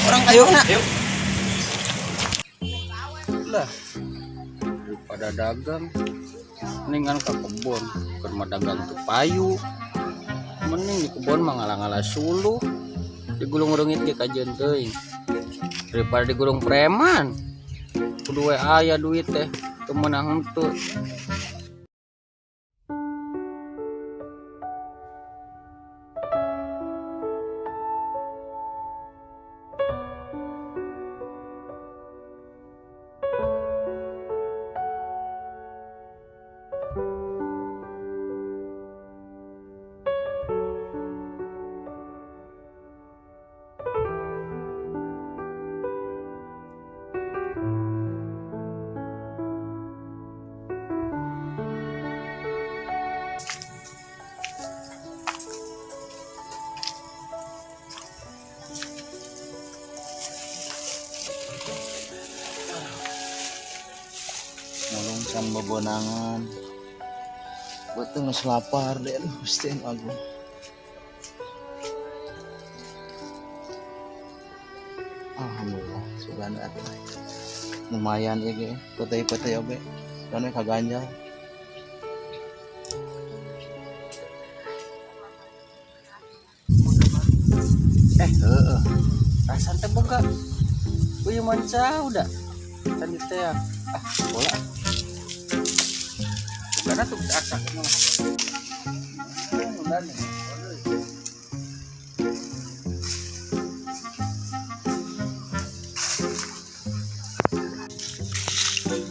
Urang kayuhna. Yuk. Lah. Daripada dagang mendingan ke kebon, keur mah dagang teu payu. Mending di kebon mah ngalah-ngalah suluh. Digulung reungit ge kajeun teuing. Daripada digulung preman. Kudu we aya duit teh, teu meunang henteu. Mulung can bebonangan. Beuteung geus lapar deh, aduh Gusti Agung. Alhamdulillah, sugan atuh. Lumayan ieu ge, peuteuy-peuteuy oge. Sugan we kaganjal. Heeh. Rasan teh boga. Euy manca udah. Can teh. Ah, bola. Karena tuh bisa asak mah. Udah nih.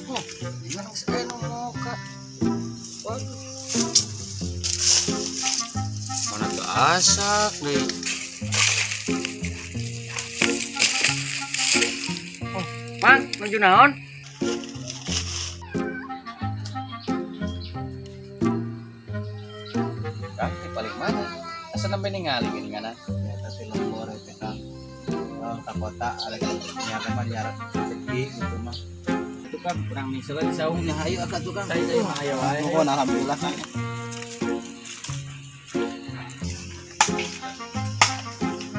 Oh, gimana sih nu moka? Waduh. Mana tuh asak deh. Oh, Mang, nuju naon? Kang, di paling mana? Asa nembe ningali gini ngana? Ya, tapi lembur itu Kang. Oh, ka kota ada nya mah nyarat rezeki gitu mah. Itu kan kurang misalnya di saung. Nya hayu akak tukang. Saya mah ayo wae. Nuhun alhamdulillah Kang.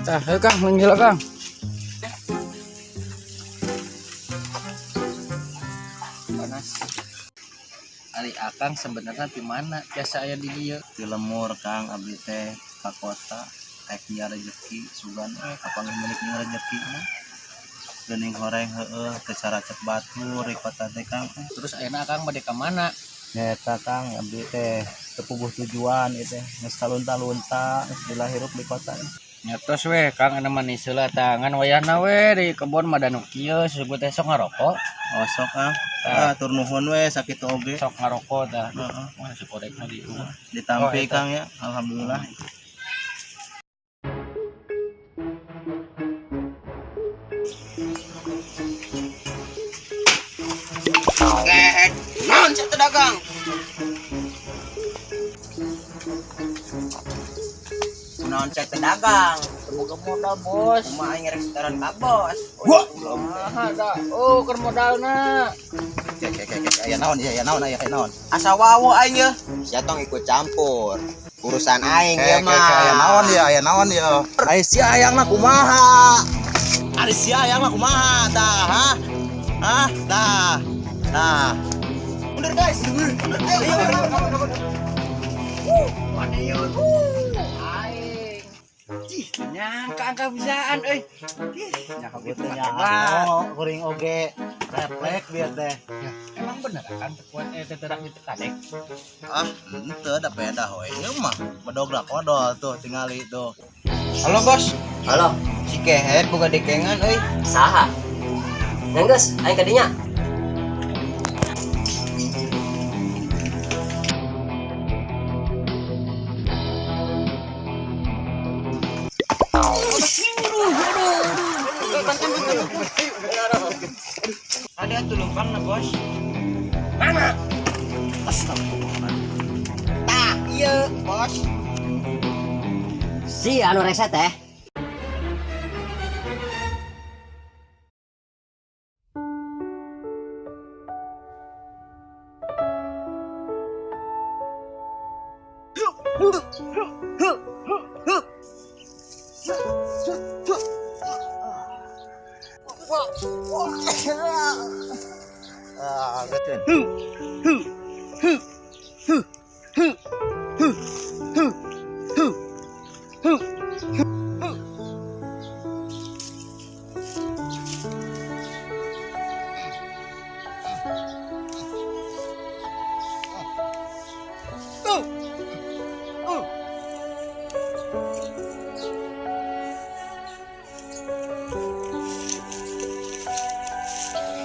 Tah, ayo Kang, manggil Kang. Panas. Ari Akang sebenarnya di mana? Biasa aya di dieu. Di lemur Kang abdi teh ka kota rek nyiar rezeki sugan kapanggih milik nyiar rezeki mah. Geuning horeng heueuh teu caracet batur di kota teh Kang. Terus ayeuna Akang bade ka mana? Nyata Kang abdi teh teu puguh tujuan ieu teh geus kalunta-lunta geus dilahirup di kota. Nyatos we Kang anu mah niseula tangan wayahna we di kebon mah da nu kieu sebut teh sok ngarokok. Oh sok ah. Tah. Ah, tur nuhun we sakitu oge. Sok ngarokok tah. Heeh. Wah si korekna di imah. Ditampi Oh, eta. Kang ya, alhamdulillah. Kehed. Naon sia teu dagang? Naon sia teu dagang? Boga modal bos. Kumaha aing rek setoran ka bos? Wah. Kumaha da? Oh, keur modalna. Cek cek cek cek. Aya naon ieu, aya naon, aya naon. Asa wawo aing ye. Sia tong ikut campur. Urusan aing ieu Cek, cek, cek, aya naon mah. ieu, aya naon ieu. Ari sia hayangna kumaha? Ari sia hayangna kumaha tah, ha? Hah? Tah. Tah. Mundur guys. Mundur. Ayo, ayo, ayo, ayo, ayo. Aing. Ih, nyangka angka bisaan euy. Ih, nyangka gitu mah hebat. Oh, kuring oge refleks biar teh. Ya, emang bener kan tekuat teterak di tekadek. Ah, henteu da beda hoy. Ieu mah bedograk odol tuh tingali tuh. Halo bos. Halo, Si kehed boga dekengan euy. saha? Nenggeus, aing ka dinya. Ada tuh lumpang na bos. Mana? Astagfirullah. Tah, iya bos. Si anu rese teh. Ah, geus.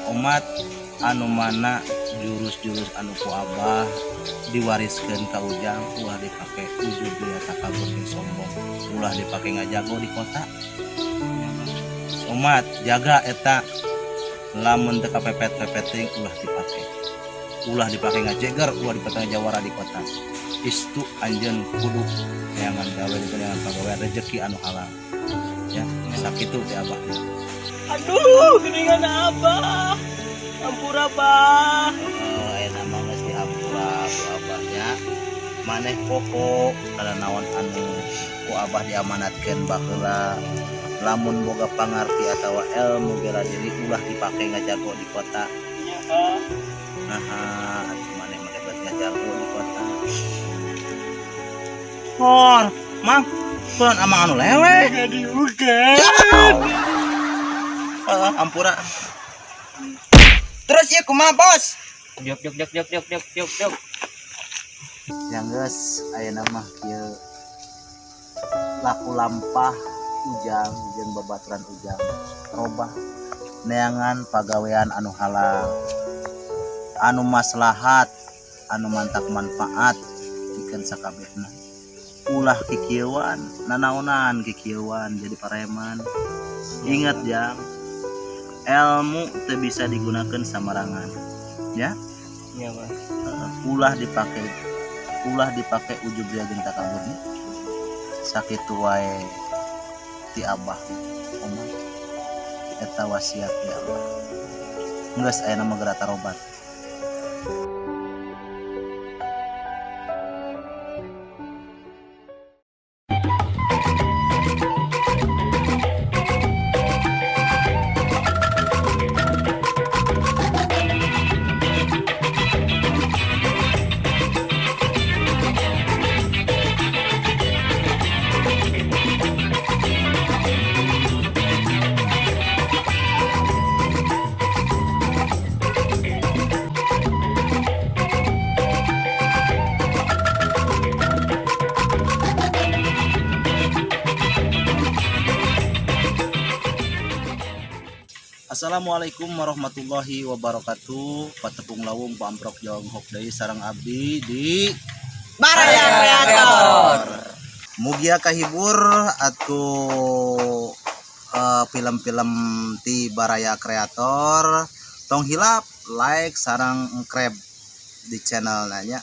Omat anu mana jurus-jurus anu ku Abah diwariskeun ka Ujang ulah dipake ujub dia takabur jeung sombong, ulah dipake ngajago di kota. Omat jaga eta, lamun teu kapepet-pepet teuing ulah dipake, ulah dipake ngajeger, ulah dipake ngajawara di kota. Istu anjeun kudu neangan gawe, neangan pagawean rezeki anu halal ya. Sakitu teh Abah. Aduh, geuningan Abah. Ampura, Bah. Oh, aya nama geus dihampura ku Abahnya. Maneh pokok kana naon anu ku Abah diamanatkeun baheula. Lamun boga pangarti atawa ilmu bela diri ulah dipake ngajago di kota. Iya, Bah. Nah, atuh maneh make bet ngajago di kota. Hor, Mang, tuan amang anu lewe. Diuga. Heeh, ampura. Terus ieu kumaha, Bos? Diok diok diok diok diok diok diok diok. Yang geus ayeuna mah kieu laku lampah Ujang jeung babaturan Ujang robah neangan pagawean anu halal, anu maslahat, anu mantak manfaat pikeun sakabehna. Ulah kikieuan, nanaonan kikieuan jadi pareman. Ingat Jang, ilmu teu bisa digunakan samarangan ya. Iya, Bah. Ulah dipake, ulah dipake ujub dia jeung takabur. Sakitu wae ti Abah omong, eta wasiat ti Abah. Geus aya nama geura tarobat. Assalamualaikum warahmatullahi wabarakatuh. Patepung lawung pamprok jonghok deui sareng abdi di Baraya Kreator. Mugia kahibur atuh film-film ti Baraya Kreator. Tong hilap like sareng subscribe di channel nanya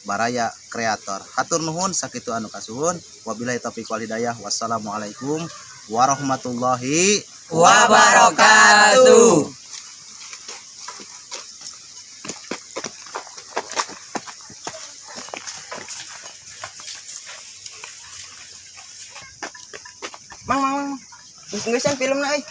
Baraya Kreator. Hatur nuhun sakitu anu kasuhun. Wabillahi taufiq wal hidayah. Wassalamualaikum warahmatullahi wabarakatuh. Mang, mang, mang. Geus-geusan filmna euy.